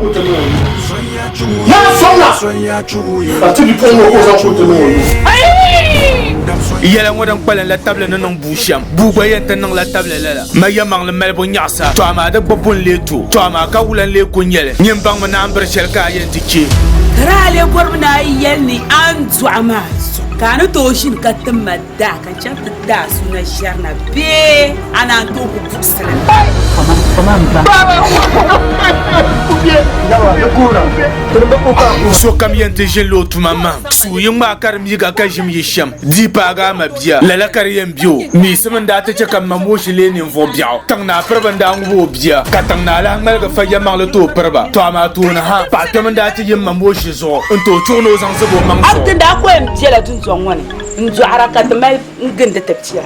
ka o ti niŋ o nuu. Yaa sɔŋ na ka ti bipuɣiŋ ŋɔ ka o zaŋ ka o ti niŋ o nuu. Yɛla ŋɔ din kpalim la tabili ni niŋ bua shɛm, bua gba yɛn ti niŋla tabili lala. Ma yɛmaŋli malibu nyaɣisa, tɔ amaa di gbubbu n-lee to, tɔ amaa ka wula n-lee ku nyɛ li? Nyin baŋmi ni a ni biri shɛli ka a yɛn ti chɛ. Ka daa lee bɔrimi ni a yɛli ni a ni dɔɣi maa zuɣu ka a ni tooi ʒini ka tim ma daa ka n chaŋ ti daa so na ʒɛrina bee a naan tooi ku buɣisi li. Sokam yɛn ti ʒinila o tuma mahim. Suu yi ŋmaai ka di miiga ka ʒim yi shɛm, di yi paagi a mabia, lala ka di yɛn be o. Miisim n-daa ti chɛ ka m ma Moshi leei ninvuɣ biɛɣu. Tiŋ naa piriba n-daa ŋubi o bia, ka tiŋ naa lahi ŋmaligi fa yɛlimaŋli ti o piriba. Tɔ amaa tooni ha, paɣ kpɛm n-daa ti yi m ma Moshi zuɣu n-ti o chuɣu ni o zaŋ zib o maŋ zuɣu. Abdi daa ko yɛn bela dundɔŋ ŋɔ ni n-dɔɣira ka ti mali n-gindi ti pia.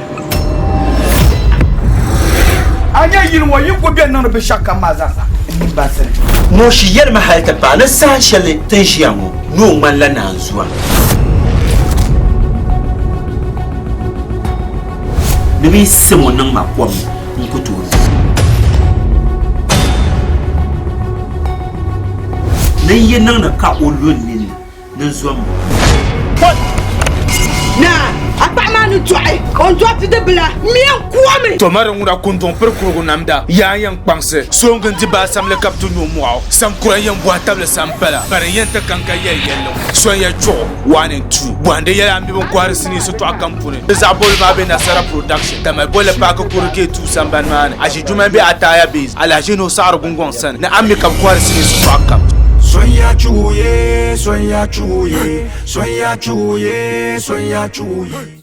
A nya yili ŋɔ yi ku bɛ niŋdi binshɛɣu kam maa zaa sa n nini baŋsi ni. Moshi yɛlimi hali ti paai ni saha shɛli ti ni ʒiya ŋɔ ni o ŋmanila naanzua. Ni bɛ yi sim o niŋ ma kom ni, n ku tooi nyu. Ni n yi niŋdi ka o lu n nini ni n zom ba. Naa, a paɣa maa ni dɔɣi o ni dɔɣi bidibila, mi n-ku o mi. Tomari ŋuna kunduŋ piri kurugu namda, yaa n-yɛn kpaŋsi sooŋgi n-di baasamli ka bɛ ti nyo mɔɣu. Saŋkura n-yɛn bɔhi tabili sampala, bari n-yɛn ti ka n-ka yɛli yɛlli ŋɔ. Sonya chuɣu, 1 and 2. Bɔhindi yɛla a mi bɛ ni kɔhiri sinii sitɔɣu kam puuni. Di zaɣ bɔbili maa be Nasara Production, Tamale Bolli Paaki Kuri K2 sambani maa ni. Aʒijuma m-be Ataya Base, Alahaʒi Nuhu Saɣiri Gungɔŋ sani, ni a mi ka bɛ kɔhiri sinii sitɔɣu kam. Sonya chuɣu ye, sonya chuɣu ye, sonya chuɣu ye, sonya chuɣu ye.